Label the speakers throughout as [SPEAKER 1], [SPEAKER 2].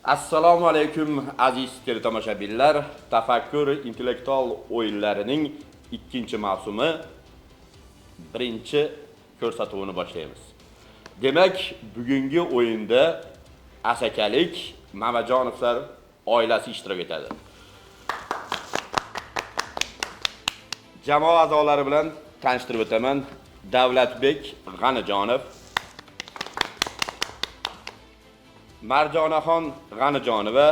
[SPEAKER 1] Assalomu alaykum aziz teletomoshabinlar. Tafakkur intellektual o'yinlarining ikkinchi mavsumi birinchi ko'rsatuvini boshlaymiz. Demak, bugungi o'yinda asakalik Mamajonovlar oilasi ishtirok etadi. Jamoa a'zolari bilan tanishtirib o'taman. Davlatbek G'anijonov, Marjonaxon G'anijonova,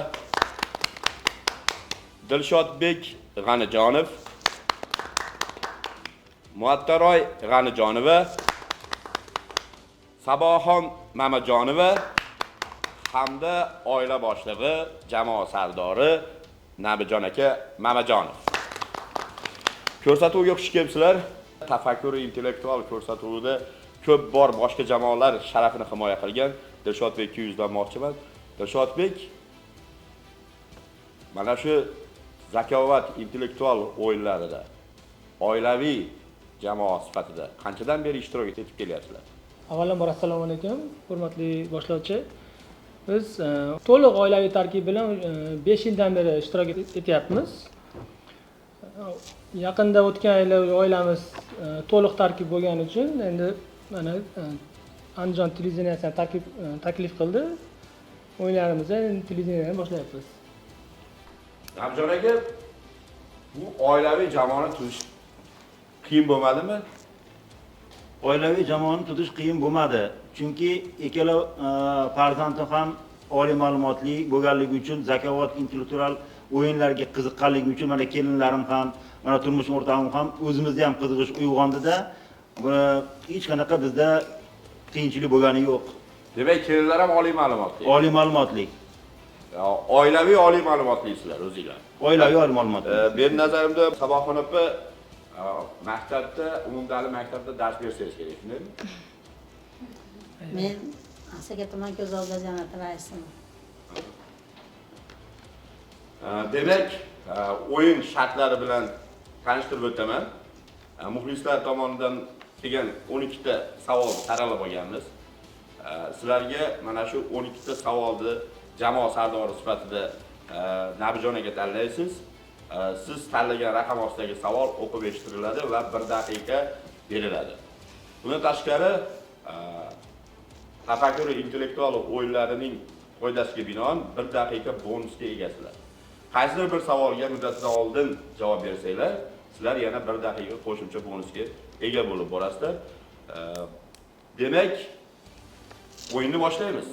[SPEAKER 1] Dilshodbek G'anijonov, Muattaroy G'anijonova, Saboxon Mamajonova hamda oila boshlig'i, jamoa sardori Nabijon aka Mamajonov. Ko'rsatuvga xush kelibsizlar. Tafakkur intellektual ko'rsatuvida ko'p bor boshqa jamoalar sharafini himoya qilgan Dilshodbekka yuzlanmoqchiman. Dilshodbek, mana shu zakovat intellektual o'yinlarida oilaviy jamoa sifatida qanchadan beri ishtirok etib kelyapsizlar?
[SPEAKER 2] Avvalambor assalomu alaykum, hurmatli boshlovchi. Biz to'liq oilaviy tarkib bilan 5 yildan beri ishtirok etyapmiz. Yaqinda o'tgan yili oilamiz to'liq tarkib bo'lgani uchun endi mana Andijon televideniyasi ham taklif qildi. O'yinlarimizni endi televideniyadan boshlayapmiz.
[SPEAKER 1] Nabijon aka, bu oilaviy jamoani tuzish qiyin bo'lmadimi?
[SPEAKER 3] Oilaviy jamoani tuzish qiyin bo'lmadi. Chunki ikkala farzandim ham oliy ma'lumotli bo'lganligi uchun, zakovat intellektual o'yinlarga qiziqqanligi uchun mana kelinlarim ham, mana turmush o'rtog'im ham o'zimizda ham qiziqish uyg'ondida. Hech qanaqa bizda qiyinchilik bo'lgani yo'q.
[SPEAKER 1] Demak, kelinlar ham oliy ma'lumotli.
[SPEAKER 3] Oliy ma'lumotli.
[SPEAKER 1] Oilaviy oliy ma'lumotlisizlar o'zinglar.
[SPEAKER 3] Oilaviy oliy ma'lumotli.
[SPEAKER 1] Meni nazarimda Saboxon opa maktabda, umumta'lim maktabida dars bersangiz kerak, shundaymi?
[SPEAKER 4] Men Asaka tuman ko'zoblar jamiyati raisiman.
[SPEAKER 1] Demak, o'yin shartlari bilan tanishtirib o'taman. Muxlislar tomonidan kelgan 12 ta savol saralab olganmiz. Sizlarga mana shu 12 ta savolni jamoa sardori sifatida Nabijon aka tanlaysiz. Siz tanlagan raqam ostidagi savol o'qib eshittiriladi va 1 daqiqa beriladi. Bundan tashqari, tafakkur intellektual o'yinlarining qoidasiga binoan 1 daqiqa bonusga egasizlar. Qaysidir bir savolga muddatidan oldin javob bersanglar, sizlar yana 1 daqiqa qo'shimcha bonusga ega bo'lib borasizlar. Demak, o'yinni boshlaymiz.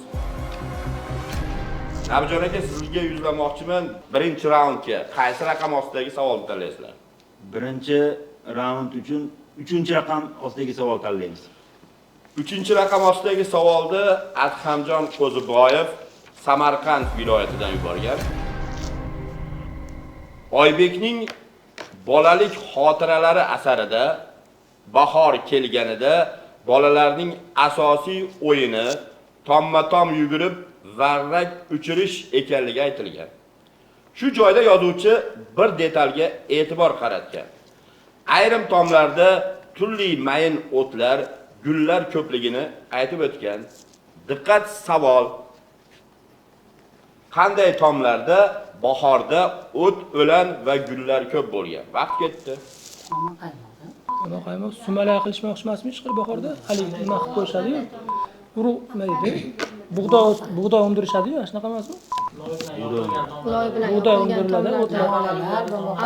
[SPEAKER 1] Nabijon aka, sizga yuzlanmoqchiman. Birinchi raundga qaysi raqam ostidagi savolni tanlaysizlar?
[SPEAKER 3] Birinchi raund uchun 3-raqam ostidagi savol tanlaymiz.
[SPEAKER 1] 3-raqam ostidagi savolni Adhamjon Qo'ziboyev Samarqand viloyatidan yuborgan. Oybekning bolalik xotiralari asarida bahor kelganida bolalarning asosiy o'yini tomma-tom yugurib varrak uchirish ekanligi aytilgan. Shu joyda yozuvchi bir detalga e'tibor qaratgan. Ayrim tomlarda turli mayin o'tlar, gullar ko'pligini aytib o'tgan. Diqqat, savol. Qanday tomlarda bahorda o't o'lan va gullar ko'p bo'lgan? Vaqt ketdi.
[SPEAKER 2] Nima qaymoq? Sumalak qilishmoqchi emasmi hech qilib bahorda? Haligi nima qilib qo'yishadi-yu? Urug' nima deydi? Bug'doy undirishadi-yu, shunaqa emasmi?
[SPEAKER 5] Loy bilan
[SPEAKER 2] Bug'doy undiriladi, o'tlar.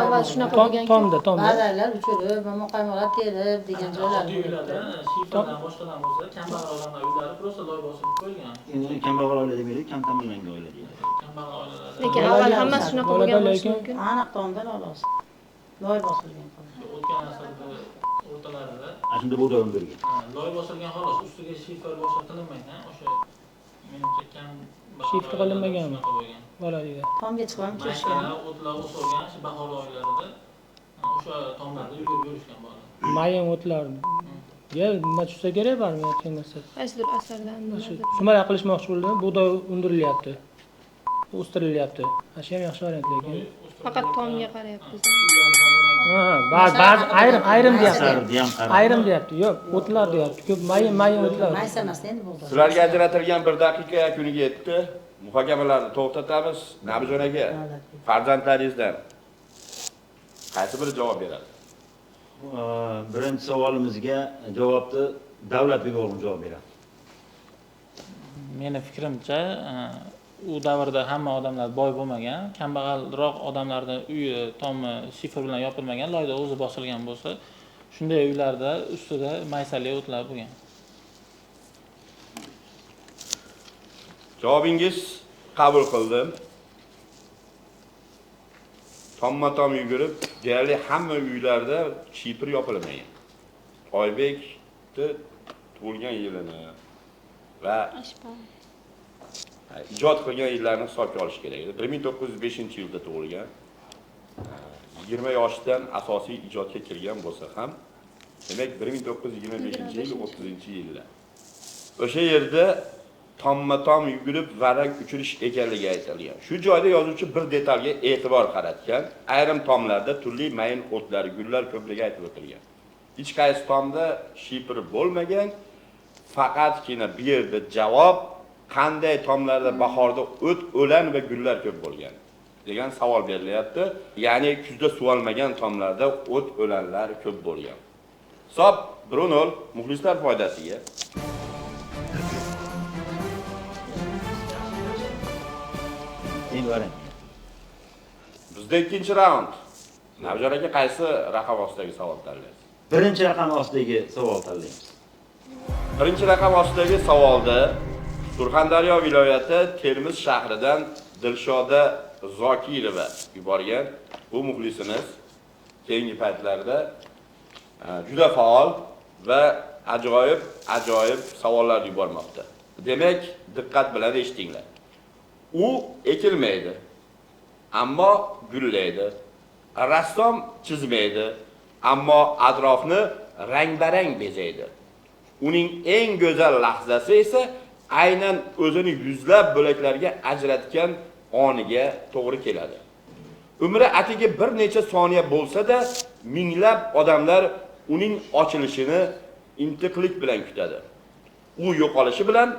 [SPEAKER 5] Avval shunaqa bo'lgan.
[SPEAKER 2] Tomda.
[SPEAKER 4] Ba'zanlar uchirib, momaqaymoqlar terib degan joylar
[SPEAKER 6] Oddiy uylarda, shiferdan boshqadan bo'lsa, kambag'al odamlar uylari prosta loy bosib qo'yilgan.
[SPEAKER 3] Endi kambag'al oila demaylik, kam ta'minlangan oila deyiladi.
[SPEAKER 6] Kambag'al oilalarda.
[SPEAKER 5] Lekin avval hammasi shunaqa bo'lgan bo'lishi mumkin.
[SPEAKER 4] Aniq tomda loy bosib. Loy bosilgan.
[SPEAKER 6] O'tgan asrda o'rtalarida
[SPEAKER 3] Shunda bug'doy undirgan.
[SPEAKER 6] Loy bosilgan xolos, ustiga shifer boshqa qilinmagan, o'sha menimcha kam
[SPEAKER 2] Shift qilinmaganmi? Bolalikda.
[SPEAKER 4] Tomga chiqib ham uchirishgan.
[SPEAKER 6] O'tlar o'solgan, shu bahor oylarida o'sha tomlarda yugurib yurishgan bolalar.
[SPEAKER 2] Mayin o'tlar. Ya, nima tushsa kerak baribir aytgan narsa.
[SPEAKER 5] Qaysidir asardan nimadir.
[SPEAKER 2] Sumalak qilishmoqchi bo'ldi, bug'doy undirilyapti. O'stirilyapti. Shu ham yaxshi variant lekin.
[SPEAKER 5] Faqat tomga qarayapmiz.
[SPEAKER 2] Ha, ba'zi ayrim deyapti. Ayrim deyapti. Yo'q, o'tlar deyapti. Ko'p mayin o'tlar.
[SPEAKER 4] Maysa emas endi bug'doy.
[SPEAKER 1] Sizlarga ajratilgan 1 daqiqa yakuniga yetdi. Muhokamalarni to'xtatamiz. Nabijon aka, farzandlaringizdan qaysi biri javob beradi?
[SPEAKER 3] Birinchi savolimizga javobni Davlatbek o'g'lim javob beradi.
[SPEAKER 6] Meni fikrimcha, u davrda hamma odamlar boy bo'lmagan, kambag'alroq odamlarning uyi tomi shifr bilan yopilmagan, loyda o'zi bosilgan bo'lsa, shunday uylarda ustida maysali o'tlar bo'lgan.
[SPEAKER 1] Javobingiz qabul qildim. Tomma-tom yugurib, deyarli hamma uylarda shifr yopilmagan. Oybekni tug'ilgan yilini va ijod qilgan yillarini hisobga olish kerak edi. 1905-yilda tug'ilgan. 20 yoshdan asosiy ijodga kirgan bo'lsa ham, demak 1925-yil, 30-yillar. O'sha yerda tomma-tom yugurib varrak uchirish ekanligi aytilgan. Shu joyda yozuvchi bir detalga e'tibor qaratgan. Ayrim tomlarda turli mayin o'tlar, gullar ko'pligi aytib o'tilgan. Hech qaysi tomda shifr bo'lmagan. Faqatgina bu yerda javob qanday tomlarda bahorda o't, o'lan va gullar ko'p bo'lgan degan savol berilyapti. Ya'ni kuzda suvalmagan tomlarda o't, o'lanlar ko'p bo'lgan. Hisob 1-0 muxlislar foydasiga. Bizda ikkinchi raund. Nabijon aka, qaysi raqam ostidagi savol tanlaysiz?
[SPEAKER 3] Birinchi raqam ostidagi savol tanlaymiz.
[SPEAKER 1] Birinchi raqam ostidagi savolda Surxondaryo viloyati Termiz shahridan Dilshoda Zokirova yuborgan. Bu muxlisimiz keyingi paytlarda juda faol va ajoyib savollar yubormoqda. Demak, diqqat bilan eshitinglar. U ekilmaydi, ammo gullaydi. Rassom chizmaydi, ammo atrofni rang-barang bezaydi. Uning eng go'zal lahzasi esa aynan o'zini yuzlab bo'laklarga ajratgan oniga to'g'ri keladi. Umri atigi bir necha soniya bo'lsa-da, minglab odamlar uning ochilishini intiqlik bilan kutadi. U yo'qolishi bilan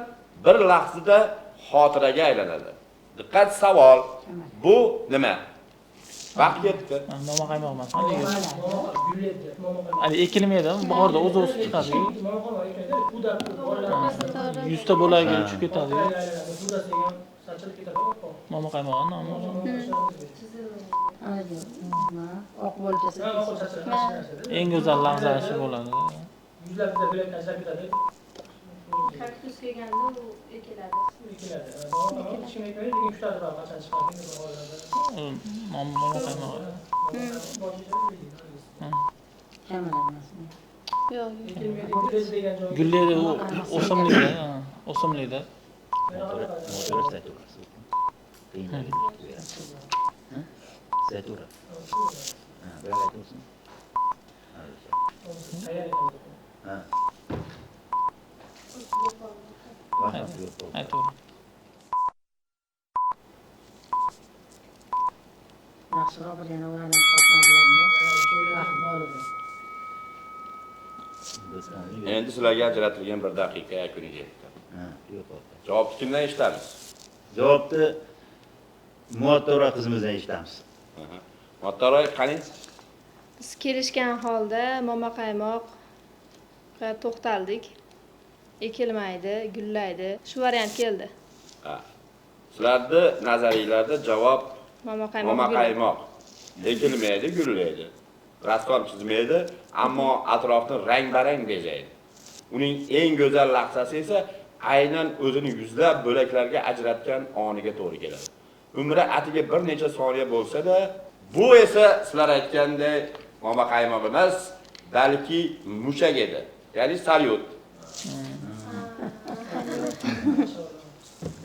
[SPEAKER 1] bir lahzada xotiraga aylanadi. Diqqat, savol. Bu nima? Vaqt yetdi.
[SPEAKER 6] Momo qaymoq emas. Hali ekilmaydi, bahorda o'zi o'sib chiqadi. 100 ta bo'lagi uchib ketadi. Momo qaymog'i nomi.
[SPEAKER 4] Oq bo'lchasi.
[SPEAKER 6] Eng go'zal lahzasi bo'ladi.
[SPEAKER 2] Yuzlab bo'lak tashlab ketadi.
[SPEAKER 5] Kaktus kelganda u ekiladi.
[SPEAKER 2] Ekiladi. Momo ekmaydi, lekin kutadi qachon chiqadi bahorlarda.
[SPEAKER 6] Momo qaymog'i.
[SPEAKER 5] Yo'q,
[SPEAKER 6] gullaydi u o'simlikda, o'simlikda.
[SPEAKER 4] Yaxshiroq bir yana ularni topmaganlar. Vaqt bor edi.
[SPEAKER 1] Endi sizlarga ajratilgan bir daqiqa yakuniga yetdi. Javobni kimdan eshitamiz?
[SPEAKER 3] Javobni Muattora qizimizdan eshitamiz.
[SPEAKER 1] Muattora, qani?
[SPEAKER 5] Biz kelishgan holda momo qaymoqqa to'xtaldik. Ekilmaydi, gullaydi. Shu variant keldi.
[SPEAKER 1] Ha. Sizlarni nazaringizda javob
[SPEAKER 5] momo qaymoq.
[SPEAKER 1] Momo qaymoq. Ekilmaydi, gullaydi. Rassom chizmaydi, ammo atrofni rang-barang bezaydi. Uning eng go'zal lahzasi esa aynan o'zini yuzlab bo'laklarga ajratgan oniga to'g'ri keladi. Umri atiga bir necha soniya bo'lsa-da, bu esa sizlar aytgandek momo qaymoq emas, balki mushak edi. Ya'ni salyut.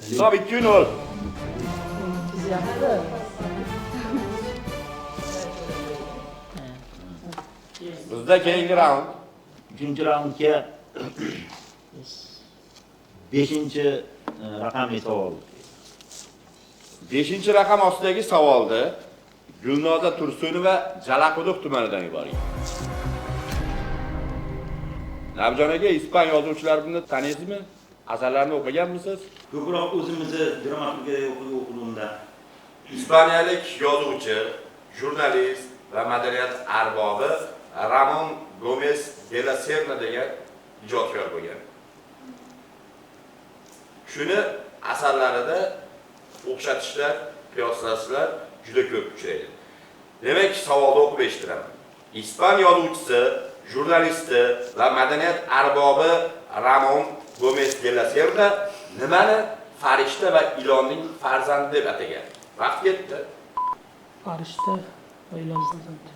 [SPEAKER 1] Hisob 2-0. Bizda keyingi raund.
[SPEAKER 3] 3-raundga 5-chi raqamli savol.
[SPEAKER 1] 5-chi raqam ostidagi savolni Gulnoza Tursunova Jalaquduq tumanidan yuborgan. Nabijon aka, ispan yozuvchilarini taniysizmi? Asarlarini o'qiganmisiz?
[SPEAKER 3] Ko'proq o'zimizni dramaturgiya o'quvida.
[SPEAKER 1] Ispaniyalik yozuvchi, jurnalist va madaniyat arbobi Ramon Gomez de la Serna degan ijodkor bo'lgan. Shuni asarlarida o'xshatishlar, qiyoslashlar juda ko'p uchraydi. Demak, savolni o'qib eshittiraman. Ispan yozuvchisi, jurnalisti va madaniyat arbobi Ramon Gomez de la Serna nimani farishta va ilonning farzandi deb atagan? Vaqt yetdi.
[SPEAKER 2] Farishta va ilon farzandi.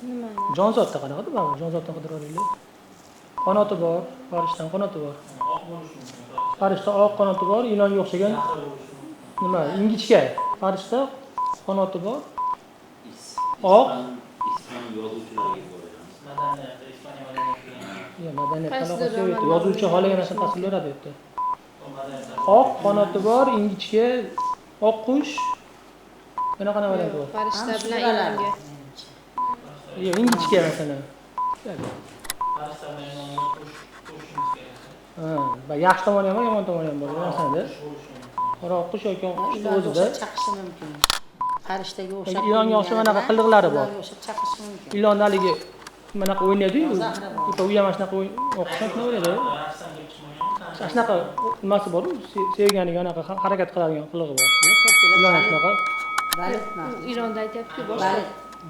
[SPEAKER 2] Nimani? Jonzotda qanaqadir baribir jonzotdan qidirib olaylik. Qanoti bor, farishtaning qanoti bor.
[SPEAKER 6] Oq bo'lishi mumkin.
[SPEAKER 2] Farishta oq qanoti bor, ilonga o'xshagan nima? Ingichka. Farishta qanoti bor. Oq.
[SPEAKER 3] Ispan yozuvchilariga boramiz.
[SPEAKER 6] Madaniyat, Ispaniya madaniyati.
[SPEAKER 2] Yo'q, madaniyat aloqasi yo'q. Yozuvchi xohlagan narsani tasvirlayveradi bu yerda. Oq qanoti bor, ingichka, oq qush. Yana qanaqa variant bor?
[SPEAKER 5] Farishta bilan ilonga.
[SPEAKER 2] Yo'q, ingichka masalan.
[SPEAKER 6] Farishta bilan ilonga qo'shishimiz kerak.
[SPEAKER 2] Ha, yaxshi tomoni ham bor, yomon tomoni ham bor. Masalan, qora oq qush yoki oq qush o'zida
[SPEAKER 4] chaqishi mumkin. Farishtaga o'xshab
[SPEAKER 2] ilonga o'xshab anaqa qiliqlari bor.
[SPEAKER 4] Ilonga o'xshab chaqishi mumkin.
[SPEAKER 2] Ilon haligi manaqa o'ynaydi-yu, u ham shunaqa o'xshab o'ynaydi. Shunaqa nimasi bor-u, sevganiga anaqa harakat qiladigan qilig'i bor. Ilon shunaqa.
[SPEAKER 5] Ilonda aytyapti-ku, boshqa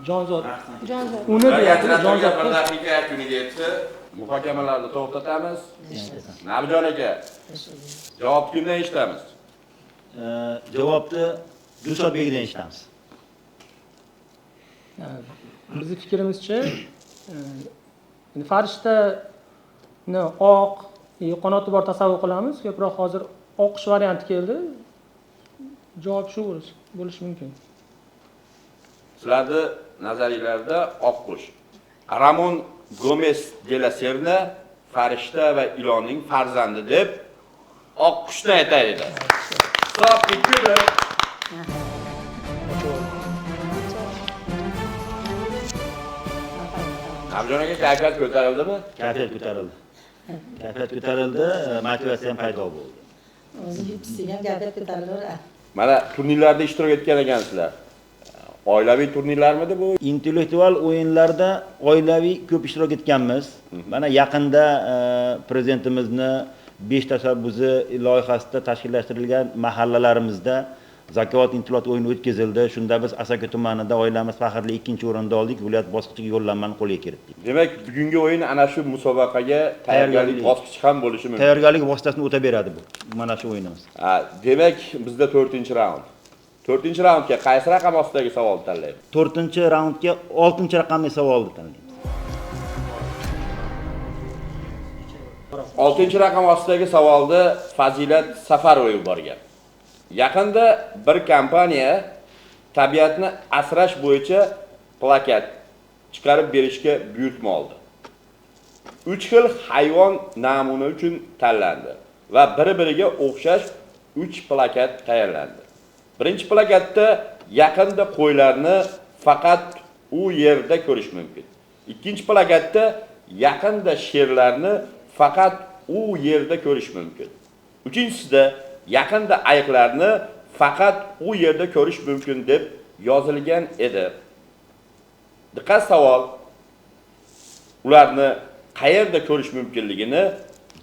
[SPEAKER 2] jonzot.
[SPEAKER 5] Jonzot.
[SPEAKER 2] Uni deyapti,
[SPEAKER 1] jonzot bir daqiqa yakuniga yetdi. Muhokamalarni to'xtatamiz. Nabijon aka, javob kimdan eshitamiz?
[SPEAKER 3] Javobni Dilshodbekdan eshitamiz.
[SPEAKER 2] Bizning fikrimizcha, farishtani oq, qanoti bor tasavvur qilamiz. Ko'proq hozir oq qush varianti keldi. Javob shu bo'lishi mumkin.
[SPEAKER 1] Sizlarning nazaringizda oq qush. Ramon Gomez de la Serna farishta va ilonning farzandi deb oq qushni aytaydi. Hisob 2-1. Nabijon aka, kayfiyat ko'tarildimi?
[SPEAKER 3] Kayfiyat ko'tarildi. Kayfiyat ko'tarildi, motivatsiya ham paydo bo'ldi.
[SPEAKER 4] O'zi yutsa ham kayfiyat ko'tarilaveradi.
[SPEAKER 1] Mana turnirlarda ishtirok etgan ekansizlar. Oilaviy turnirlarmidi bu?
[SPEAKER 3] Intellektual o'yinlarda oilaviy ko'p ishtirok etganmiz. Mana yaqinda prezidentimizni 5 tashabbusi loyihasida tashkillashtirilgan mahallalarimizda Zakovat intellektual o'yini o'tkazildi. Shunda biz Asaka tumanida oilamiz faxrli 2-o'rinda oldik, viloyat bosqichiga yo'llanmani qo'lga kiritdik.
[SPEAKER 1] Demak, bugungi o'yin ana shu musobaqaga tayyorgarlik bosqichi ham bo'lishi mumkin.
[SPEAKER 3] Tayyorgarlik vositasini o'ta beradi bu. Mana shu o'yinimiz.
[SPEAKER 1] Demak, bizda 4-raund. 4-raundga qaysi raqam ostidagi savolni tanlaymiz?
[SPEAKER 3] 4-raundga 6-raqamli savolni tanlaymiz.
[SPEAKER 1] 6-raqam ostidagi savolni Fazilat Safarova yuborgan. Yaqinda bir kompaniya tabiatni asrash bo'yicha plakat chiqarib berishga buyurtma oldi. 3 xil hayvon namuna uchun tanlandi va bir-biriga o'xshash 3 plakat tayyorlandi. Birinchi plakatda yaqinda qo'ylarni faqat u yerda ko'rish mumkin. Ikkinchi plakatda yaqinda sherlarni faqat u yerda ko'rish mumkin. Uchinchisida yaqinda ayiqlarni faqat u yerda ko'rish mumkin deb yozilgan edi. Diqqat savol. Ularni qayerda ko'rish mumkinligini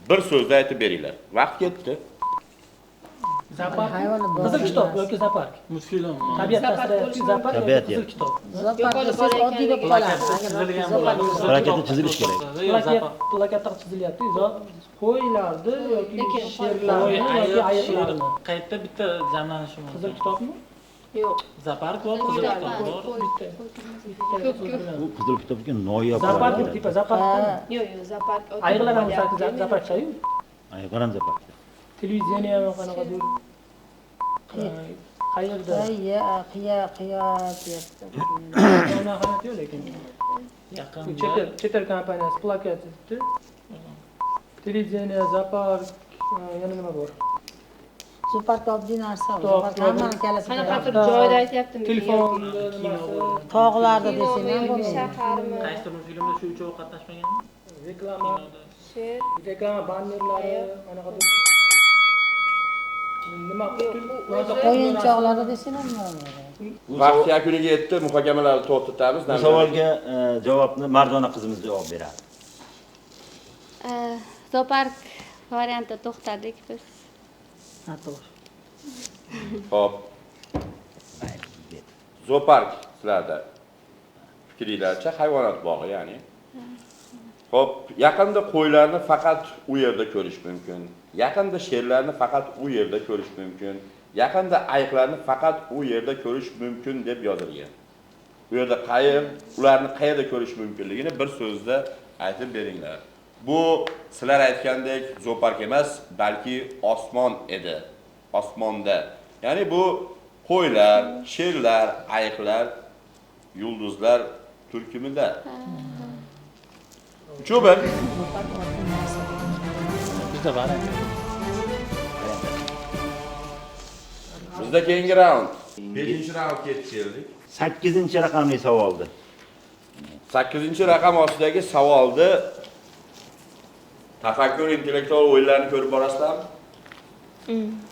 [SPEAKER 1] bir so'zda aytib beringlar. Vaqt ketdi.
[SPEAKER 2] Zoopark, qizil kitob yoki zoopark.
[SPEAKER 6] Multfilm.
[SPEAKER 2] Tabiat asrayapti, zoopark yoki qizil kitob.
[SPEAKER 4] Zoopark oddiy bo'lib qoladi.
[SPEAKER 3] Plakatda chizilish kerak.
[SPEAKER 2] Plakatda chizilyapti. Qo'ylarni yoki sherlarni yoki ayiqlarni.
[SPEAKER 6] Qayerda bitta jamlanishi mumkin?
[SPEAKER 2] Qizil kitobmi?
[SPEAKER 5] Yo'q.
[SPEAKER 6] Zoopark bor, qizil kitob bor.
[SPEAKER 2] Bitta.
[SPEAKER 3] Bu qizil kitobga noyob.
[SPEAKER 2] Zoopark tipa zoopark.
[SPEAKER 5] Yo'q, yo'q, zoopark.
[SPEAKER 2] Ayiqlar ham zooparkcha-yu.
[SPEAKER 3] Ayiqlar ham zooparkda.
[SPEAKER 2] Televideniya qanaqadir qayerda?
[SPEAKER 4] Qiya qiya deyapti.
[SPEAKER 2] Unaqa yo'q lekin.
[SPEAKER 6] Yaqinda
[SPEAKER 2] chet el kompaniyasi plakat chizibdi. Televideniya, zoopark, yana nima bor?
[SPEAKER 4] Zoopark oddiy narsa. Zoopark hammani kallasida.
[SPEAKER 5] Qanaqadir joyda aytyaptimi?
[SPEAKER 2] Telefon nimasi?
[SPEAKER 4] Tog'larda desang ham bo'ladi.
[SPEAKER 5] Shaharmi?
[SPEAKER 6] Qaysidir multfilmda shu uchovi qatnashmaganmi?
[SPEAKER 2] Reklama,
[SPEAKER 5] Sher,
[SPEAKER 2] reklama bannerlari, qanaqadir Nima
[SPEAKER 4] O'yinchoqlari desang ham bo'ladi.
[SPEAKER 1] Vaqt yakuniga yetdi, muhokamalarni to'xtatamiz.
[SPEAKER 3] Bu savolga javobni Marjona qizimiz javob beradi.
[SPEAKER 7] Zoopark variantida to'xtadik biz.
[SPEAKER 4] Noto'g'ri.
[SPEAKER 1] Xo'p. Zoopark sizlarda fikringlarcha hayvonot bog'i, ya'ni. Xo'p, yaqinda qo'ylarni faqat u yerda ko'rish mumkin. Yaqinda sherlarni faqat u yerda ko'rish mumkin. Yaqinda ayiqlarni faqat u yerda ko'rish mumkin deb yozilgan. Bu yerda ularni qayerda ko'rish mumkinligini bir so'zda aytib beringlar. Bu sizlar aytgandek zoopark emas, balki osmon edi. Osmonda. Ya'ni bu qo'ylar, sherlar, ayiqlar, yulduzlar turkumida. 3-1.
[SPEAKER 6] Bizda variant.
[SPEAKER 1] Bizda keyingi raund. 5-raund yetib keldik.
[SPEAKER 3] 8-raqamli savoldi.
[SPEAKER 1] 8-raqam ostidagi savolni tafakkur intellektual o'yinlarni ko'rib borasizlarmi?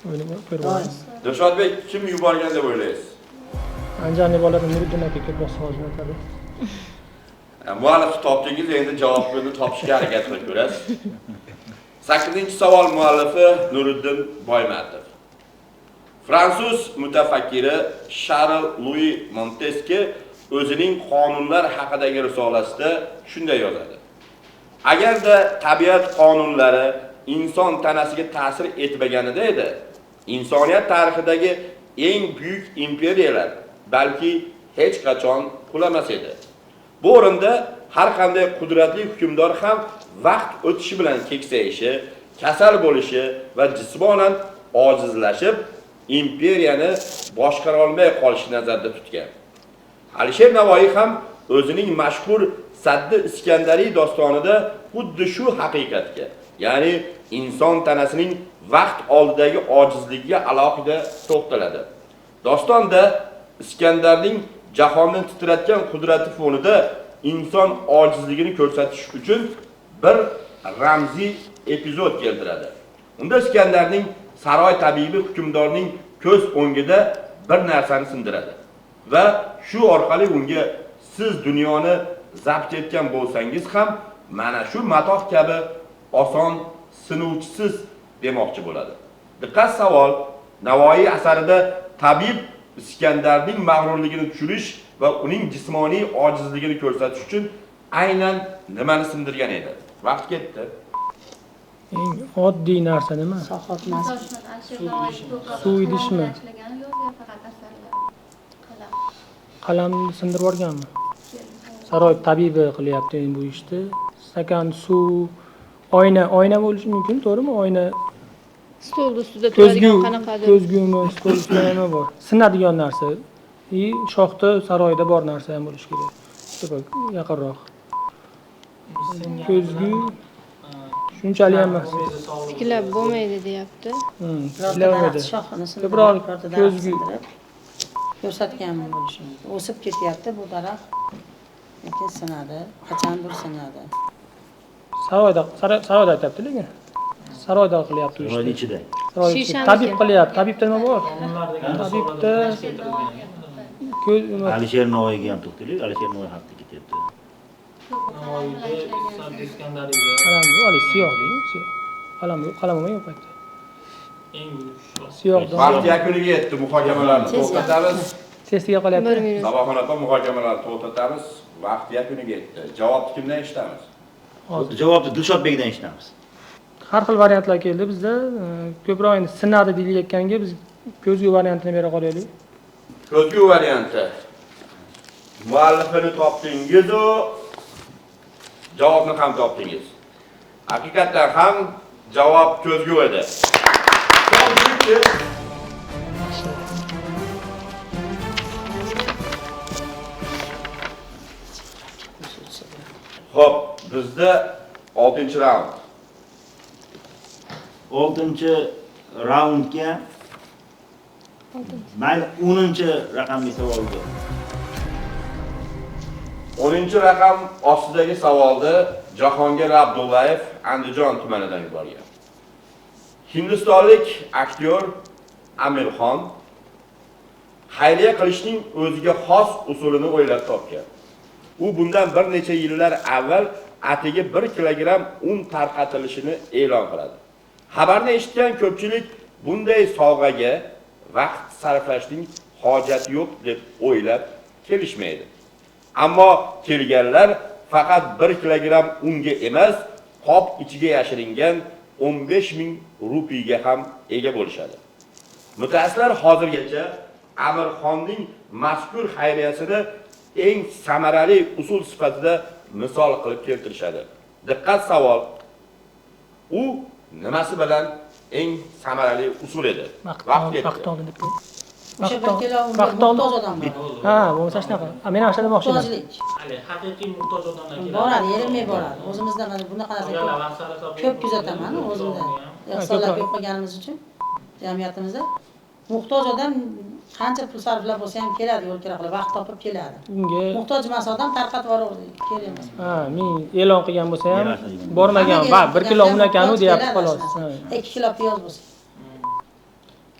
[SPEAKER 2] O'ynab ko'rib boramiz.
[SPEAKER 1] Dilshodbek kim yuborgan deb o'ylaysiz?
[SPEAKER 2] Andijonlik bolalar Nuriddin aka ko'proq savol jo'natadi.
[SPEAKER 1] Muallifni topdingiz, endi javobini topishga harakat qilib ko'rasiz. 8-savol muallifi Nuriddin Boymatov. Fransuz mutafakkiri Charles Louis Montesquieu o'zining qonunlar haqidagi risolasida shunday yozadi. Agarda tabiat qonunlari inson tanasiga ta'sir etmaganida edi, insoniyat tarixidagi eng buyuk imperiyalar balki hech qachon qulamas edi. Bu o'rinda har qanday qudratli hukmdor ham vaqt o'tishi bilan keksayishi, kasal bo'lishi va jismonan ojizlashib, imperiyani boshqara olmay qolishini nazarda tutgan. Alisher Navoiy ham o'zining mashhur Saddi Iskandariy dostonida xuddi shu haqiqatga, ya'ni inson tanasining vaqt oldidagi ojizligiga alohida to'xtaladi. Dostonda Iskandarning jahonni titratgan qudrati fonida inson ojizligini ko'rsatish uchun bir ramziy epizod keltiradi. Unda Iskandarning saroy tabibi hukmdorning ko'z o'ngida bir narsani sindiradi va shu orqali unga siz dunyoni zabt etgan bo'lsangiz ham mana shu matoh kabi oson sinuvchisiz demoqchi bo'ladi. Diqqat savol, Navoiy asarida tabib Iskandarning mag'rurligini tushirish va uning jismoniy ojizligini ko'rsatish uchun aynan nimani sindirgan edi? Vaqt ketdi.
[SPEAKER 2] Eng oddiy narsa nima? Suv idishmi? Qalamni sindirib yuborganmi? Saroy tabibi qilyapti endi bu ishni. Stakan, suv, oyna, oyna bo'lishi mumkin, to'g'rimi? Oyna
[SPEAKER 5] stol ustida turadigan qanaqadir
[SPEAKER 2] ko'zgumi, stol ustida nima bor? Sinadigan narsa. Shoxda, saroyda bor narsa ham bo'lishi kerak. Yaqinroq. Ko'zgu shunchalik emas.
[SPEAKER 5] Tiklab bo'lmaydi deyapti.
[SPEAKER 2] Tiklab bo'lmaydi. Ko'proq ko'zgu
[SPEAKER 4] ko'rsatgan bo'lishi mumkin. O'sib ketyapti bu daraxt. Lekin sinadi, qachondir sinadi.
[SPEAKER 2] Saroyda, saroyda aytayapti lekin. Saroyda qilyapti ishni.
[SPEAKER 3] Saroyning ichida.
[SPEAKER 2] Tabib qilyapti. Tabibda nima bor? Tabibda ko'z
[SPEAKER 3] Alisher Navoiyga ham to'xtaylik. Alisher Navoiy haqida ketyapti.
[SPEAKER 6] Navoiyda Saddi Iskandariyda.
[SPEAKER 2] Qalam yo'q, hali siyoh deymi? Siyoh. Qalam yo'q, qalam yo'q paytda.
[SPEAKER 6] Eng buyuk.
[SPEAKER 2] Siyoh.
[SPEAKER 1] Vaqt yakuniga yetdi, muhokamalarni to'xtatamiz.
[SPEAKER 2] Testiga qolyapti.
[SPEAKER 1] Saboxon opa, muhokamalarni to'xtatamiz. Vaqt yakuniga yetdi. Javobni kimdan eshitamiz?
[SPEAKER 3] Hozir javobni Dilshodbekdan eshitamiz.
[SPEAKER 2] Har xil variantlar keldi bizda. Ko'proq endi sinadi deyilayotganga biz ko'zgu variantini bera qolaylik.
[SPEAKER 1] Ko'zgu varianti. Muallifini topdingiz-u, javobni ham topdingiz. Haqiqatan ham javob ko'zgu edi. Xo'p, bizda 6-raund.
[SPEAKER 3] 6-raundga mayli 10-raqamli savolga.
[SPEAKER 1] 10-raqam ostidagi savolni Jahongir Abdullayev Andijon tumanidan yuborgan. Hindistonlik aktyor Amirxon xayriya qilishning o'ziga xos usulini o'ylab topgan. U bundan bir necha yillar avval atigi 1 kilogramm un tarqatilishini e'lon qiladi. Xabarni eshitgan ko'pchilik bunday sovg'aga vaqt sarflashning hojati yo'q deb o'ylab kelishmaydi. Ammo kelganlar faqat 1 kilogramm unga emas, qop ichiga yashiringan 15 ming rupiyaga ham ega bo'lishadi. Mutaxassislar hozirgacha Amirxonning mazkur xayriyasini eng samarali usul sifatida misol qilib keltirishadi. Diqqat savol. U nimasi bilan eng samarali usul edi? Vaqt yetdi.
[SPEAKER 2] Vaqt oldi deb.
[SPEAKER 4] O'sha 1 kilo unga muhtoj odam boradi.
[SPEAKER 2] Ha, bo'lmasa shunaqa. Men ham o'sha demoqchi edim.
[SPEAKER 4] Muhtojlik.
[SPEAKER 6] Hali haqiqiy muhtoj odamlar keladi.
[SPEAKER 4] Boradi, erinmay boradi. O'zimizda mana bunaqa narsa ko'p kuzataman o'zimda. Ehsonlar ko'p qilganimiz uchun jamiyatimizda muhtoj odam qancha pul sarflab bo'lsa ham keladi, yo'l kira qilib, vaqt topib keladi.
[SPEAKER 2] Unga
[SPEAKER 4] muhtoj emas odam tarqatib yuboradi, kerak emas.
[SPEAKER 2] Ha, men e'lon qilgan bo'lsa ham bormagan, va 1 kilo un ekanu deyapti xolos.
[SPEAKER 4] 2 kilo piyoz bo'lsa.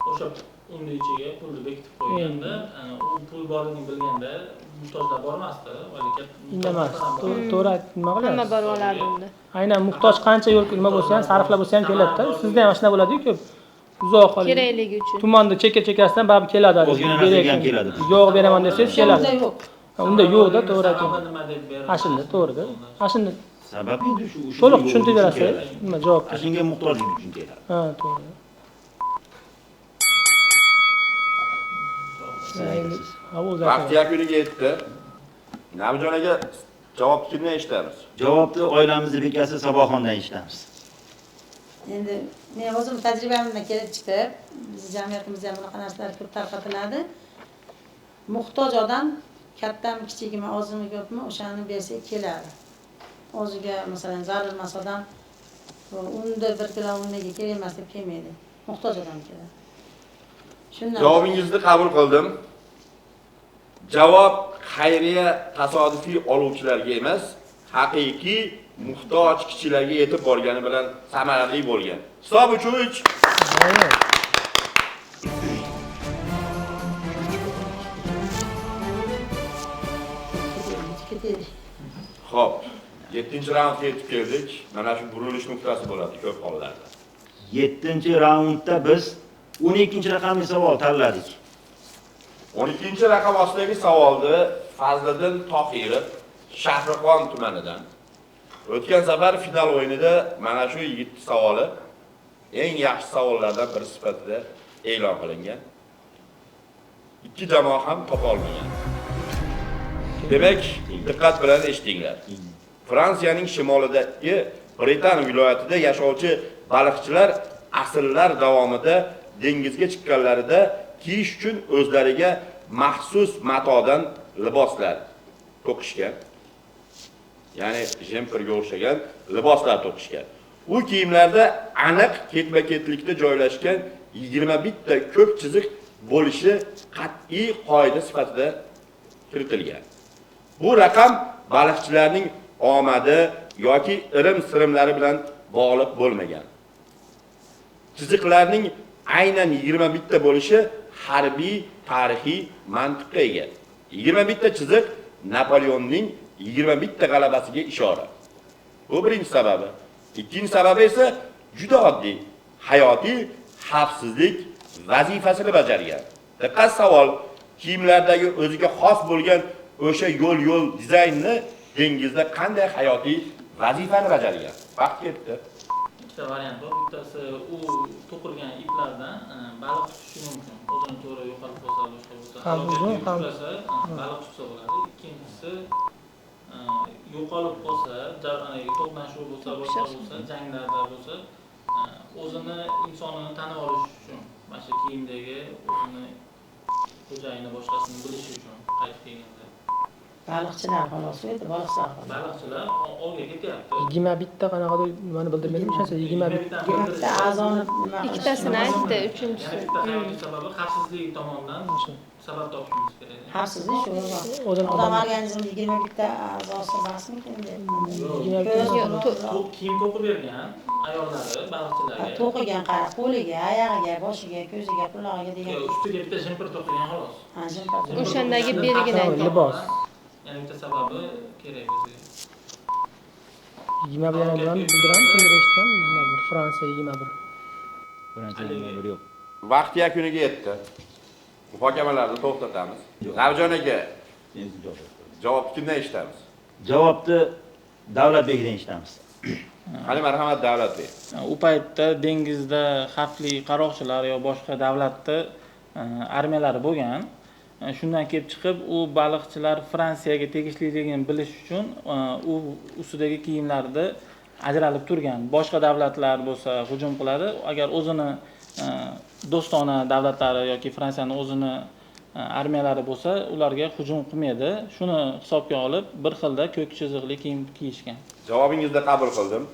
[SPEAKER 6] O'sha unni ichiga pulni bekitib qo'yganda, u pul borligini bilganda muhtojlar bormasdi,
[SPEAKER 2] indamas. To'g'ri nima qilasiz?
[SPEAKER 5] Hamma borib olardi unda.
[SPEAKER 2] Aynan muhtoj qancha yo'l nima bo'lsa ham, sarflab bo'lsa ham keladi-da. Sizda ham shunday bo'ladi-ku ko'p. Uzoq qolib.
[SPEAKER 5] Kerakligi uchun.
[SPEAKER 2] Tumanda chekka-chekkasidan baribir keladi.
[SPEAKER 3] O'zgina keladi.
[SPEAKER 2] Yo'q beraman desangiz keladi.
[SPEAKER 4] Unda yo'q.
[SPEAKER 2] Unda yo'q-da, to'g'ri aytyapsiz.
[SPEAKER 6] Nima deb beradi?
[SPEAKER 2] Ha, shunda to'g'ri-da. Ha, shunda
[SPEAKER 3] sabab endi shu
[SPEAKER 2] to'liq tushuntirib berasiz. Nima javob?
[SPEAKER 3] Shunga muhtojlik uchun keladi.
[SPEAKER 2] Ha, to'g'ri.
[SPEAKER 1] Vaqt yakuniga yetdi. Nabijon aka, javobni kimdan eshitamiz?
[SPEAKER 3] Javobni oilamizni bekasi Saboxondan eshitamiz.
[SPEAKER 4] Endi men o'zim tajribamdan kelib chiqib, biz jamiyatimizda ham bunaqa narsalar ko'p tarqatiladi. Muhtoj odam kattami, kichikmi, ozmi, ko'pmi, o'shani bersa keladi. O'ziga masalan zarur emas odam unda 1 kilo un nega kerak emas deb kelmaydi. Muhtoj odam keladi. Shundan
[SPEAKER 1] javobingizni qabul qildim. Javob xayriya tasodifiy oluvchilarga emas, haqiqiy muhtoj kishilarga yetib borgani bilan samarali bo'lgan. Hisob 3-3. Xo'p, 7-raundga yetib keldik. Mana shu burilish nuqtasi bo'ladi ko'p hollarda.
[SPEAKER 3] 7-raundda biz 12-raqamli savol tanladik.
[SPEAKER 1] 12-raqam ostidagi savolni Fazliddin Tohirov Shahrixon tumanidan. O'tgan safar final o'yinida mana shu yigitning savoli eng yaxshi savollardan biri sifatida e'lon qilingan. Ikki jamoa ham topa olmagan. Demak, diqqat bilan eshitinglar. Fransiyaning shimolidagi Britan viloyatida yashovchi baliqchilar asrlar davomida dengizga chiqqanlarida kiyish uchun o'zlariga maxsus matodan liboslar to'qishgan. Ya'ni jemperga o'xshagan liboslar to'qishgan. U kiyimlarda aniq ketma-ketlikda joylashgan 21 ta ko'k chiziq bo'lishi qat'iy qoida sifatida kiritilgan. Bu raqam baliqchilarning omadi yoki irim-sirimlari bilan bog'liq bo'lmagan. Chiziqlarning aynan 21 ta bo'lishi harbiy tarixiy mantiqqa ega. 21 ta chiziq Napoleonning 21 ta g'alabasiga ishora. Bu birinchi sababi. Ikkinchi sababi esa juda oddiy, hayotiy xavfsizlik vazifasini bajargan. Diqqat savol, kiyimlardagi o'ziga xos bo'lgan o'sha yo'l-yo'l dizaynni dengizda qanday hayotiy vazifani bajargan? Vaqt ketdi.
[SPEAKER 6] Ikkita variant bor. Bittasi u to'qilgan iplardan baliq tutishi mumkin. O'zini to'g'ri yo'qolib qolsa, boshqa bo'lsa, baliq tutsa bo'ladi. Ikkinchisi yo'qolib qolsa, to'qnashuv bo'lsa, boshqa bo'lsa, janglarda bo'lsa, o'zini insonini tanib olish uchun, mana shu kiyimdagi o'zini xo'jayini boshqasini bilish uchun qaytib kelganda.
[SPEAKER 4] Baliqchilar xolos edi, baliqchilar.
[SPEAKER 6] Baliqchilar ovga ketyapti.
[SPEAKER 2] 21 ta qanaqadir nimani bildirmaydimi? O'sha 21
[SPEAKER 4] ta a'zoni nima
[SPEAKER 5] Ikkitasini aytdi, uchinchisi.
[SPEAKER 6] Yana bitta hayotiy sababi xavfsizlik tomonidan sabab topishimiz kerak.
[SPEAKER 4] Xavfsizlik shu. Odam organizmida 21 ta a'zosi bormikin deb.
[SPEAKER 6] Kiyim to'qib bergan ayollari baliqchilarga.
[SPEAKER 4] To'qigan qara, qo'liga, oyog'iga, boshiga, ko'ziga, qulog'iga degan.
[SPEAKER 6] Ustiga bitta jimpir to'qigan xolos.
[SPEAKER 4] Ha, jimpir.
[SPEAKER 5] O'shandagi belgini aytdi.
[SPEAKER 2] Libos.
[SPEAKER 6] Yana bitta sababi kerak bizga.
[SPEAKER 2] 21 yana nimani bildiramiz? Kimdir eshitgan? 21 Fransiya 21.
[SPEAKER 3] Fransiya 21 yo'q.
[SPEAKER 1] Vaqt yakuniga yetdi. Muhokamalarni to'xtatamiz. Navjon aka, javobni kimdan eshitamiz?
[SPEAKER 3] Javobni Davlatbekdan eshitamiz.
[SPEAKER 1] Qani marhamat Davlatbek.
[SPEAKER 6] U paytda dengizda xavfli qaroqchilar yo boshqa davlatda armiyalari bo'lgan. Shundan kelib chiqib, u baliqchilar Fransiyaga tegishliligini bilish uchun u ustidagi kiyimlarda ajralib turgan. Boshqa davlatlar bo'lsa hujum qiladi. Agar o'zini do'stona davlatlari yoki Fransiyaning o'zini armiyalari bo'lsa, ularga hujum qilmaydi. Shuni hisobga olib, bir xilda ko'k chiziqli kiyim kiyishgan.
[SPEAKER 1] Javobingizni qabul qildim.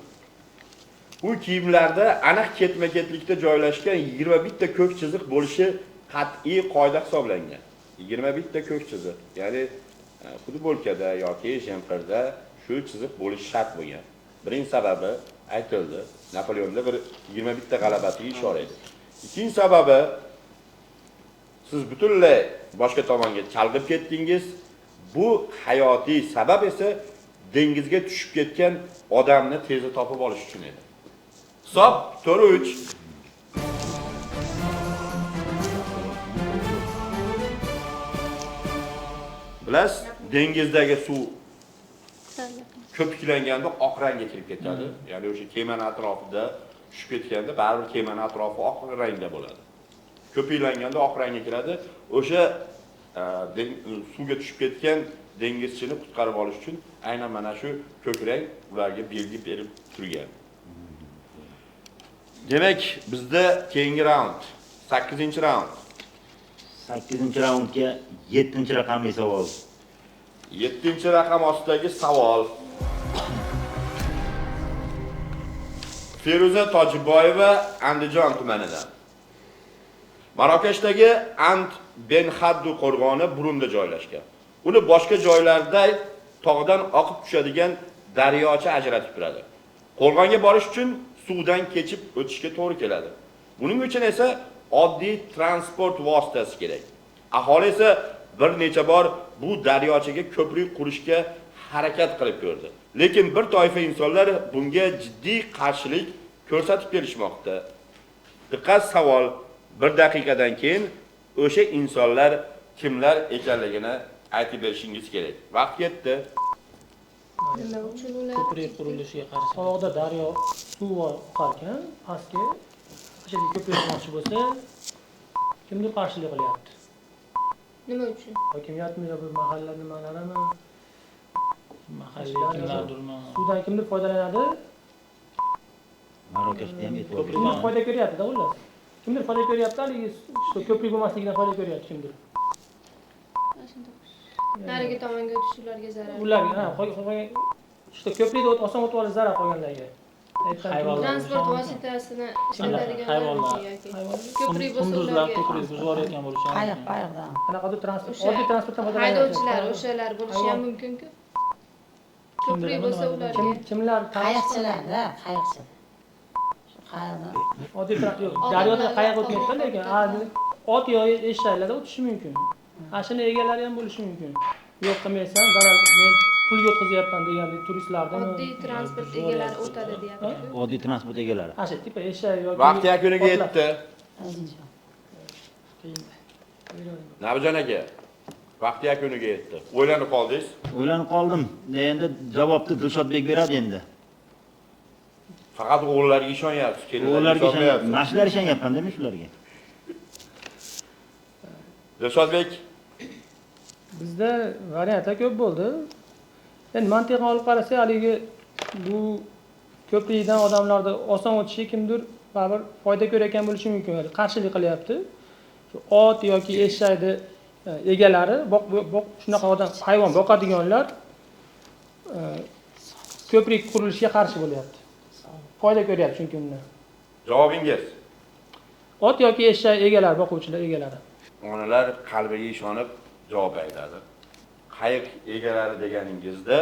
[SPEAKER 1] U kiyimlarda aniq ketma-ketlikda joylashgan 21 ta ko'k chiziq bo'lishi qat'iy qoida hisoblangan. 21 ta ko'k chiziq, ya'ni futbolkada yoki jempirda shu chiziq bo'lishi shart bo'lgan. Birinchi sababi aytildi. Napoleonda bir 21 ta g'alabasiga ishora edi. Ikkinchi sababi, siz butunlay boshqa tomonga chalg'ib ketdingiz. Bu hayotiy sabab esa dengizga tushib ketgan odamni tezda topib olish uchun edi. Hisob 4-3. Bilasiz, dengizdagi suv ko'piklanganda oq rangga kirib ketadi. Ya'ni o'sha kemani atrofida tushib ketganda baribir kemani atrofi oq rangda bo'ladi. Ko'piklanganda oq rangga kiradi. O'sha suvga tushib ketgan dengizchini qutqarib olish uchun aynan mana shu ko'k rang ularga belgi berib turgan. Demak, bizda keyingi raund, 8-raund.
[SPEAKER 3] 8-raundga 7-raqamli savol.
[SPEAKER 1] 7-raqam ostidagi savol. Feruza Tojiboyeva Andijon tumanidan. Marokashdagi And Ben Haddu qo'rg'oni burunda joylashgan. Uni boshqa joylarda tog'dan oqib tushadigan daryocha ajratib turadi. Qo'rg'onga borish uchun suvdan kechib o'tishga to'g'ri keladi. Buning uchun esa oddiy transport vositasi kerak. Aholi esa bir necha bor bu daryochaga ko'prik qurishga harakat qilib ko'rdi. Lekin bir toifa insonlar bunga jiddiy qarshilik ko'rsatib kelishmoqda. Diqqat, savol bir daqiqadan keyin o'sha insonlar kimlar ekanligini aytib berishingiz kerak. Vaqt ketdi.
[SPEAKER 5] Nima uchun ular
[SPEAKER 6] ko'prik qurilishiga qarshi?
[SPEAKER 2] Tog'da daryo suv oqar ekan, pastga o'sha ko'prik qurmoqchi bo'lsa, kimdir qarshilik qilyapti.
[SPEAKER 5] Nima uchun?
[SPEAKER 2] Hokimiyatmi yo bir mahalla nimalarimi?
[SPEAKER 6] Mahalliy kimlardirmi?
[SPEAKER 2] Suvdan kimdir foydalanadi?
[SPEAKER 3] Marokashda ham e'tibor
[SPEAKER 2] beradi. Kimdir foyda ko'ryapti-da, xullas. Kimdir foyda ko'ryapti, haligi shu ko'prik bo'lmasligidan foyda ko'ryapti kimdir.
[SPEAKER 5] Narigi tomonga o'tish ularga zarar.
[SPEAKER 2] Ularga, ha, shu ko'prikda oson o'tib olish zarar qolganlarga.
[SPEAKER 5] Transport vositasini ishlatadiganlar yoki ko'prik bo'lsa ularga
[SPEAKER 6] ko'prik buzib yuborayotgan bo'lishi ham
[SPEAKER 4] Qayiq, qayiqdan.
[SPEAKER 2] Qanaqadir transport, oddiy transportdan foydalanadi.
[SPEAKER 5] Haydovchilar o'shalar bo'lishi ham mumkin-ku. Ko'prik bo'lsa ularga
[SPEAKER 2] kimlar
[SPEAKER 4] qayiqchilar-da, qayiqchi. Shu qayiqda.
[SPEAKER 2] Oddiy yo'q, daryoda qayiq o'tmaydi, lekin ot yo eshaklarda o'tishi mumkin. Ashuni egalari ham bo'lishi mumkin. Yo'q qilmaysan, zarar, men pulga o'tkazyapman degandek turistlardan
[SPEAKER 5] oddiy transport egalari o'tadi deyapti.
[SPEAKER 3] Oddiy transport egalari.
[SPEAKER 2] Asha tipa eshak yoki
[SPEAKER 1] vaqt yakuniga yetdi. Nabijon aka, vaqt yakuniga yetdi. O'ylanib qoldingiz?
[SPEAKER 3] O'ylanib qoldim. Endi javobni Dilshodbek beradi endi.
[SPEAKER 1] Faqat o'g'illarga ishonyapsiz,
[SPEAKER 3] kelinlarga ishonyapsiz. Mana shular ishonyapman demak shularga.
[SPEAKER 1] Dilshodbek,
[SPEAKER 2] bizda variantlar ko'p bo'ldi. Endi mantiqan olib qarasak, haligi bu ko'prikdan odamlarda oson o'tishi kimdir baribir foyda ko'rayotgan bo'lishi mumkin, qarshilik qilyapti. Shu ot yoki eshakni egalari shunaqa odam hayvon boqadiganlar ko'prik qurilishiga qarshi bo'lyapti. Foyda ko'ryapti chunki undan.
[SPEAKER 1] Javobingiz?
[SPEAKER 2] Ot yoki eshak egalari, boquvchilar egalari.
[SPEAKER 1] Onalar qalbiga ishonib javob aytadi. Qayiq egalari deganingizda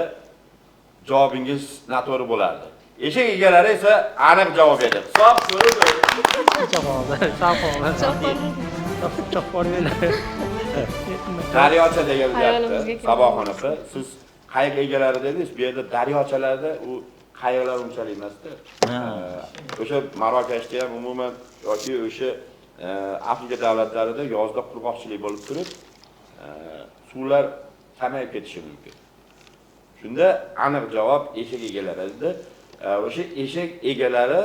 [SPEAKER 1] javobingiz noto'g'ri bo'lardi. Eshak egalari esa aniq javob edi. Hisob ko'rib. Daryocha degan gapni Saboxon opa, siz qayiq egalari dedingiz, bu yerda daryochalarda u qayiqlar unchalik emasda. O'sha Marokashda ham umuman yoki o'sha Afrika davlatlarida yozda qurg'oqchilik bo'lib turib, suvlar kamayib ketishi mumkin. Shunda aniq javob eshak egalari edi. O'sha eshak egalari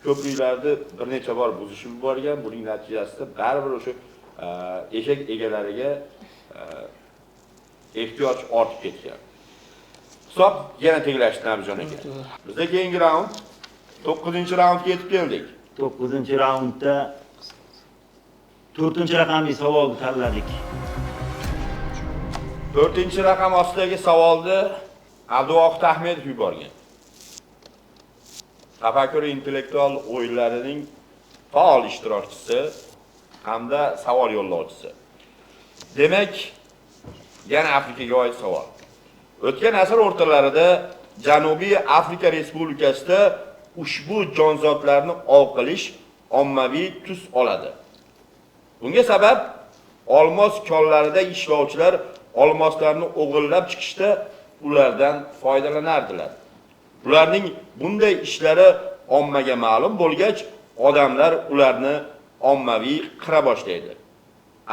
[SPEAKER 1] ko'priklarni bir necha bor buzishib yuborgan. Buning natijasida baribir o'sha eshak egalariga ehtiyoj ortib ketgan. Hisob yana tenglashdi Nabijon aka. Bizda keyingi raund 9-raundga yetib keldik.
[SPEAKER 3] 9-raundda 4-raqamli savolni tanladik.
[SPEAKER 1] 4-raqam ostidagi savolni Abduvohid Ahmedov yuborgan. Tafakkur intellektual o'yinlarining faol ishtirokchisi hamda savol yo'llovchisi. Demak, yana Afrikaga oid savol. O'tgan asr o'rtalarida Janubiy Afrika Respublikasida ushbu jonzotlarni ov qilish ommaviy tus oladi. Bunga sabab olmos konlarida ishlovchilar olmoslarni o'g'irlab chiqishda ulardan foydalanardilar. Ularning bunday ishlari ommaga ma'lum bo'lgach, odamlar ularni ommaviy qira boshlaydi.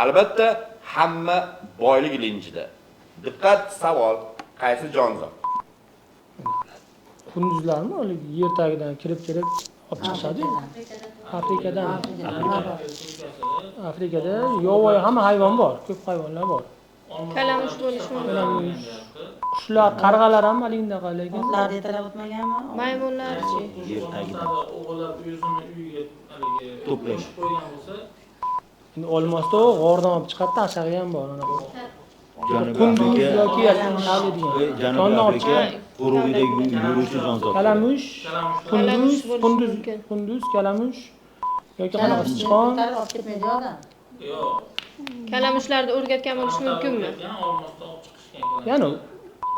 [SPEAKER 1] Albatta, hamma boylik linjida. Diqqat, savol, qaysi jonzot?
[SPEAKER 2] Qunduzlarmi? Yer tagidan kirib olib chiqishadi. Afrikadan. Afrikada yovvoyi hamma hayvon bor, ko'p hayvonlar bor.
[SPEAKER 5] Kalamush bo'lishi mumkin.
[SPEAKER 2] Qushlar, qarg'alar ham haliginaqa, lekin
[SPEAKER 4] otlar yetalab o'tmaganmi?
[SPEAKER 5] Maymunlarchi?
[SPEAKER 3] Yer tagida
[SPEAKER 6] o'g'irlab yuzini uyiga haligi
[SPEAKER 3] to'plagan
[SPEAKER 6] qo'ygan bo'lsa,
[SPEAKER 2] endi olmosda g'ordan olib chiqadi, ashag'i ham bor anaqa.
[SPEAKER 3] Janubiy
[SPEAKER 2] yoki
[SPEAKER 3] Janubiy Afrika quruqlikda yuruvchi jonzot.
[SPEAKER 2] Kalamush, qunduz, kalamush yoki qanaqa sichqon.
[SPEAKER 4] Olib ketmaydi odam.
[SPEAKER 6] Yo'q.
[SPEAKER 5] Kalamushlarni o'rgatgan bo'lishi mumkinmi?
[SPEAKER 6] Olmosda olib chiqishgan.
[SPEAKER 2] Ya'ni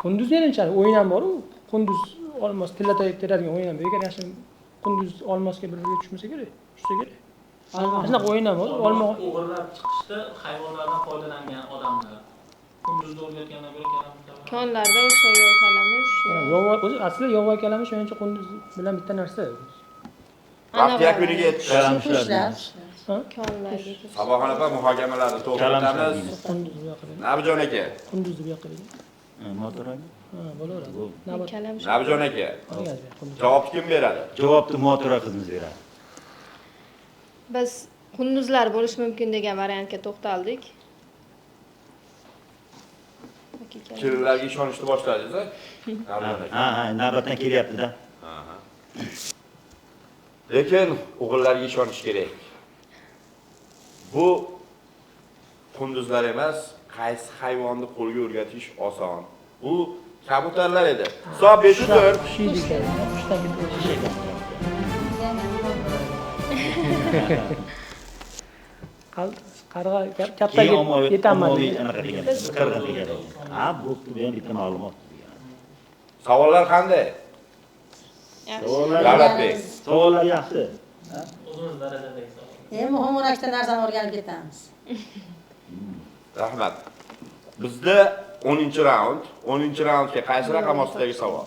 [SPEAKER 2] qunduz menimcha o'yin ham bor-u, qunduz olmos tilla teradigan o'yin ham bor. Agar yaxshi qunduz olmosga bir-biriga tushmasa kerak, tushsa kerak. Shunaqa o'yin ham bor. Olma
[SPEAKER 6] o'g'irlab chiqishda hayvonlardan foydalangan odamlar. Qunduzni o'rgatgandan ko'ra kalamushlar.
[SPEAKER 5] Konlarda o'sha yo'q kalamush.
[SPEAKER 2] Yovvoyi o'zi asli yovvoyi kalamush menimcha qunduz bilan bitta narsa.
[SPEAKER 1] Vaqt yakuniga yetdi.
[SPEAKER 3] Kalamushlar.
[SPEAKER 5] Konlarga.
[SPEAKER 1] Saboxon opa muhokamalarni to'xtatamiz. Nabijon aka.
[SPEAKER 2] Qunduzni bu yoqqa bering.
[SPEAKER 3] Motorami?
[SPEAKER 2] Ha, bo'laveradi.
[SPEAKER 1] Nabijon aka. Javobni kim beradi?
[SPEAKER 3] Javobni Motora qizimiz beradi.
[SPEAKER 5] Biz qunduzlar bo'lishi mumkin degan variantga to'xtaldik.
[SPEAKER 1] Kelinlarga ishonishni boshladingiz-a?
[SPEAKER 3] Ha, ha, navbatdan kelyapti-da.
[SPEAKER 1] Lekin o'g'illarga ishonish kerak. Bu qunduzlar emas, qaysi hayvonni qo'lga o'rgatish oson. Bu kabutarlar edi. Hisob 5-4.
[SPEAKER 2] Qarg'a kattaga yetamadi.
[SPEAKER 3] Qarg'a degan. Ha, bu ham bitta ma'lumot.
[SPEAKER 1] Savollar qanday? Davlatbek.
[SPEAKER 3] Savollar yaxshi.
[SPEAKER 6] O'zimiz darajadagi savol.
[SPEAKER 4] Eng muhimi 12 ta narsani o'rganib ketamiz.
[SPEAKER 1] Rahmat. Bizda 10-raund, 10-raundga qaysi raqam ostidagi savol?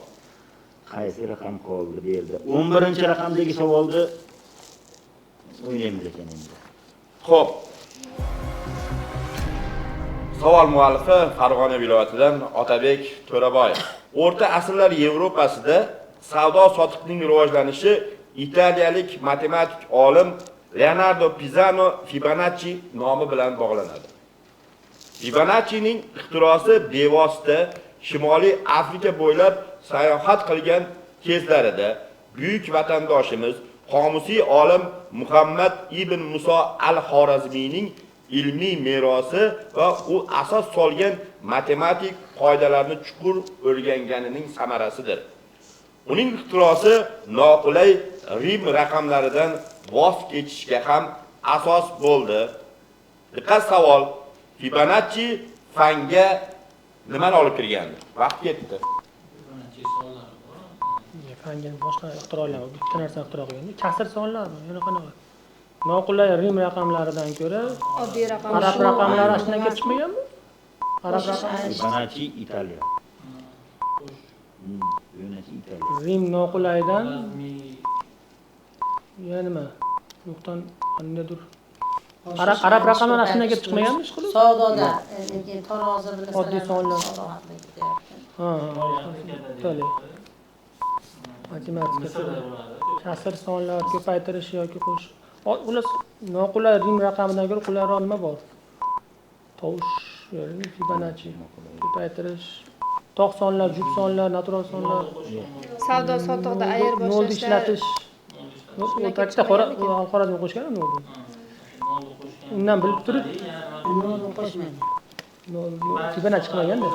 [SPEAKER 3] Qaysi raqam qoldi bu yerda? 11-raqamdagi savolni o'ynaymiz ekan endi.
[SPEAKER 1] Xo'p. Savol muallifi Farg'ona viloyatidan Otabek To'raboyev. O'rta asrlar Yevropasida savdo-sotiqning rivojlanishi italiyalik matematik olim Leonardo Pisano Fibonacci nomi bilan bog'lanadi. Fibonaccining ixtirosi bevosita Shimoliy Afrika bo'ylab sayohat qilgan kezlarida buyuk vatandoshimiz qomusiy olim Muhammad ibn Muso al-Xorazmiyning ilmiy merosi va u asos solgan matematik qoidalarni chuqur o'rganganining samarasidir. Uning ixtirosi noqulay Rim raqamlaridan voz kechishga ham asos bo'ldi. Diqqat savol. Fibonacci fanga nimani olib kirgandi? Vaqt ketdi.
[SPEAKER 2] Fanga boshqa ixtirolar, bitta narsani ixtiro qilganda kasr sonlarmi? Yana qanaqa? Noqulay Rim raqamlaridan ko'ra
[SPEAKER 5] oddiy raqam.
[SPEAKER 2] Arab raqamlari shundan kelib chiqmaganmi? Arab raqamlari.
[SPEAKER 3] Fibonacci Italiya. Fibonacci Italiya.
[SPEAKER 2] Rim noqulaydan yana nima? Yo'qdan qandaydir Arab raqamlari shundan kelib chiqmaganmi ish qilib?
[SPEAKER 4] Savdoda, lekin tarozi bilasizlar.
[SPEAKER 2] Oddiy sonlar. Ha, Italiya. Matematika. Kasr sonlar ko'paytirish yoki qo'shish. Xullas, noqulay Rim raqamidan ko'ra qulayroq nima bor? Tovush, ya'ni Fibonacci ko'paytirish, toq sonlar, juft sonlar, natural sonlar.
[SPEAKER 5] Savdo sotiqda ayirboshlashlar.
[SPEAKER 2] Nolni ishlatish. O'rtakda Xorazm qo'shgan nolni. Undan bilib turib,
[SPEAKER 4] nolni qo'shmagan.
[SPEAKER 2] Nol Fibonacci chiqmaganda.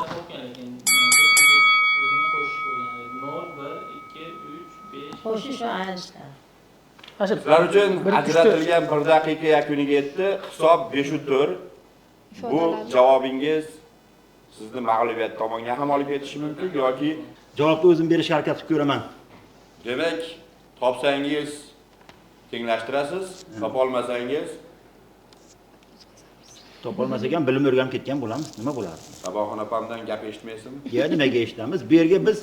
[SPEAKER 4] Qo'shish va ayirishlar.
[SPEAKER 1] Sizlar uchun ajratilgan 1 daqiqa yakuniga yetdi. Hisob 5-4. Bu javobingiz sizni mag'lubiyat tomonga ham olib ketishi mumkin yoki
[SPEAKER 3] javobni o'zim berishga harakat qilib ko'raman.
[SPEAKER 1] Demak, topsangiz tenglashtirasiz, topa olmasangiz
[SPEAKER 3] topolmasak ham bilim o'rganib ketgan bo'lamiz. Nima bo'ladi?
[SPEAKER 1] Saboxon opamdan gap eshitmaysizmi?
[SPEAKER 3] Ya nimaga eshitamiz? Bu yerga biz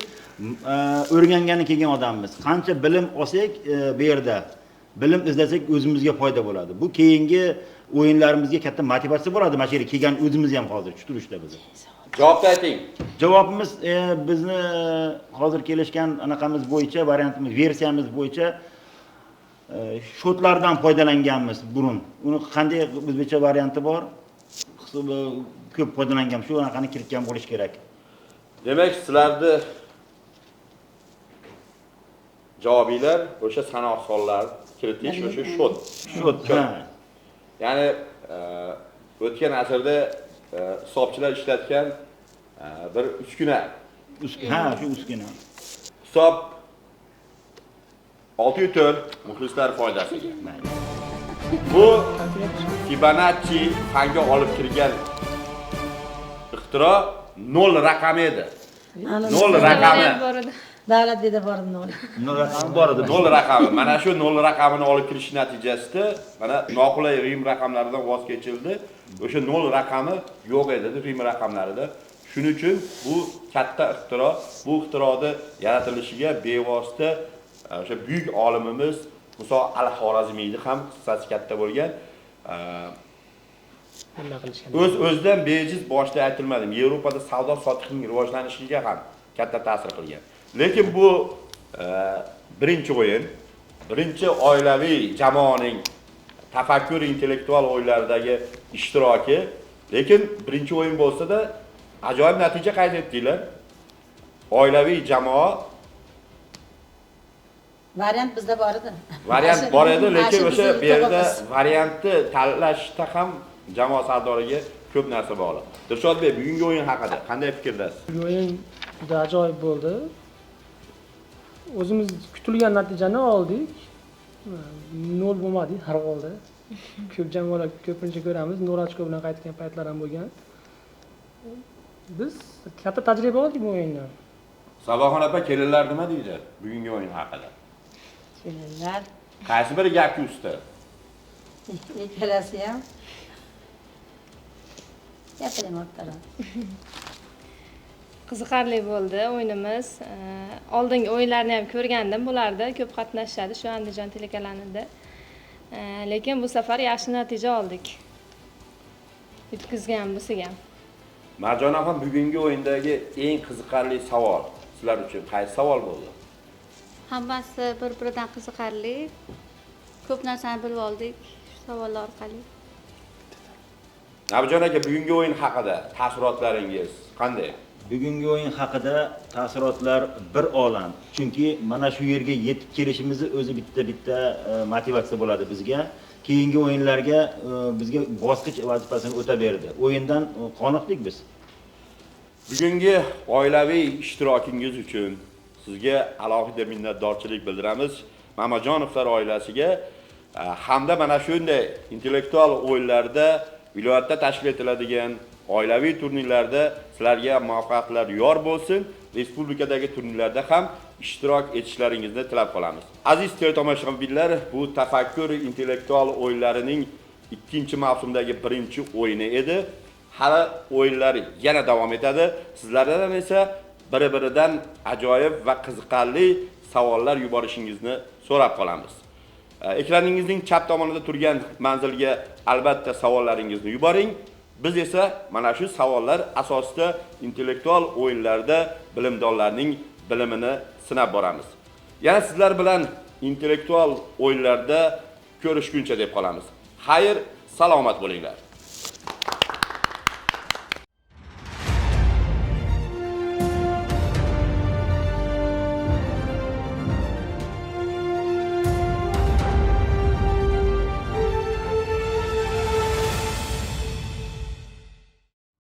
[SPEAKER 3] o'rgangani kelgan odammiz. Qancha bilim olsak bu yerda bilim izlasak o'zimizga foyda bo'ladi. Bu keyingi o'yinlarimizga katta motivatsiya bo'ladi. Mana shu yerga kelgan o'zimiz ham hozir shu turishda biz.
[SPEAKER 1] Javobni ayting.
[SPEAKER 3] Javobimiz bizni hozir kelishgan anaqamiz bo'yicha, variantimiz, versiyamiz bo'yicha shotlardan foydalanganmiz burun. Uni qanday o'zbekcha varianti bor? Ko'p foydalangan, shu anaqani kiritgan bo'lish kerak.
[SPEAKER 1] Demak, sizlarni javobinglar o'sha sanoq sonlar kiritish, o'sha shot.
[SPEAKER 3] Shot, ha.
[SPEAKER 1] Ya'ni o'tgan asrda hisobchilar ishlatgan bir uskuna.
[SPEAKER 3] Ha, shu uskuna.
[SPEAKER 1] Hisob 6-4 muxlislar foydasiga. Bu Fibonacci fanga olib kirgan ixtiro 0 raqami edi. 0 raqami.
[SPEAKER 4] Davlat dedi bor 0.
[SPEAKER 3] 0 raqami bor edi.
[SPEAKER 1] 0 raqami. Mana shu 0 raqamini olib kirish natijasida mana noqulay Rim raqamlaridan voz kechildi. O'sha 0 raqami yo'q edi Rim raqamlarida. Shuning uchun bu katta ixtiro, bu ixtironi yaratilishiga bevosita o'sha buyuk olimimiz Muso al-Xorazmiyni ham hissasi katta bo'lgan. O'z-o'zidan bejiz boshda aytilmadim. Yevropada savdo sotiqning rivojlanishiga ham katta ta'sir qilgan. Lekin bu birinchi o'yin, birinchi oilaviy jamoaning tafakkur intellektual o'yinlaridagi ishtiroki, lekin birinchi o'yin bo'lsa-da ajoyib natija qayd etdinglar. Oilaviy jamoa
[SPEAKER 4] variant bizda bor edi.
[SPEAKER 1] Variant bor edi, lekin o'sha bu yerda variantni tanlashda ham jamoa sardoriga ko'p narsa bog'liq. Dilshodbek, bugungi o'yin haqida qanday fikrdasiz?
[SPEAKER 2] Bugungi o'yin juda ajoyib bo'ldi. O'zimiz kutilgan natijani oldik. 0 bo'lmadi har holda. Ko'p jamoalar ko'pincha ko'ramiz, 0 ochko bilan qaytgan paytlar ham bo'lgan. Biz katta tajriba oldik bu o'yindan.
[SPEAKER 1] Saboxon opa, kelinlar nima deydi bugungi o'yin haqida?
[SPEAKER 4] Kelinlar
[SPEAKER 1] qaysi biri gapga usta?
[SPEAKER 4] Ikkalasi ham. Gapiring o'rtadan.
[SPEAKER 5] Qiziqarli bo'ldi o'yinimiz. Oldingi o'yinlarni ham ko'rgandim, bularda ko'p qatnashadi shu Andijon telekanalida. Lekin bu safar yaxshi natija oldik. Yutqizgan bo'lsak ham.
[SPEAKER 1] Marjonaxon, bugungi o'yindagi eng qiziqarli savol sizlar uchun qaysi savol bo'ldi?
[SPEAKER 7] Hammasi bir-biridan qiziqarli. Ko'p narsani bilib oldik shu savollar orqali.
[SPEAKER 1] Nabijon aka, bugungi o'yin haqida taassurotlaringiz qanday?
[SPEAKER 3] Bugungi o'yin haqida taassurotlar bir olam. Chunki mana shu yerga yetib kelishimizni o'zi bitta-bitta motivatsiya bo'ladi bizga. Keyingi o'yinlarga bizga bosqich vazifasini o'tab berdi. O'yindan qoniqdik biz.
[SPEAKER 1] Bugungi oilaviy ishtirokingiz uchun sizga alohida minnatdorchilik bildiramiz. Mamajonovlar oilasiga hamda mana shunday intellektual o'yinlarda viloyatda tashkil etiladigan oilaviy turnirlarda sizlarga muvaffaqiyatlar yor bo'lsin. Respublikadagi turnirlarda ham ishtirok etishlaringizni tilab qolamiz. Aziz teletomoshabinlar, bu tafakkur intellektual o'yinlarining 2-mavsumdagi 1-o'yini edi. Hali o'yinlar yana davom etadi. Sizlardan esa bir-biridan ajoyib va qiziqarli savollar yuborishingizni so'rab qolamiz. Ekraningizning chap tomonida turgan manzilga albatta savollaringizni yuboring. Biz esa mana shu savollar asosida intellektual o'yinlarda bilimdonlarning bilimini sinab boramiz. Yana sizlar bilan intellektual o'yinlarda ko'rishguncha deb qolamiz. Xayr, salomat bo'linglar.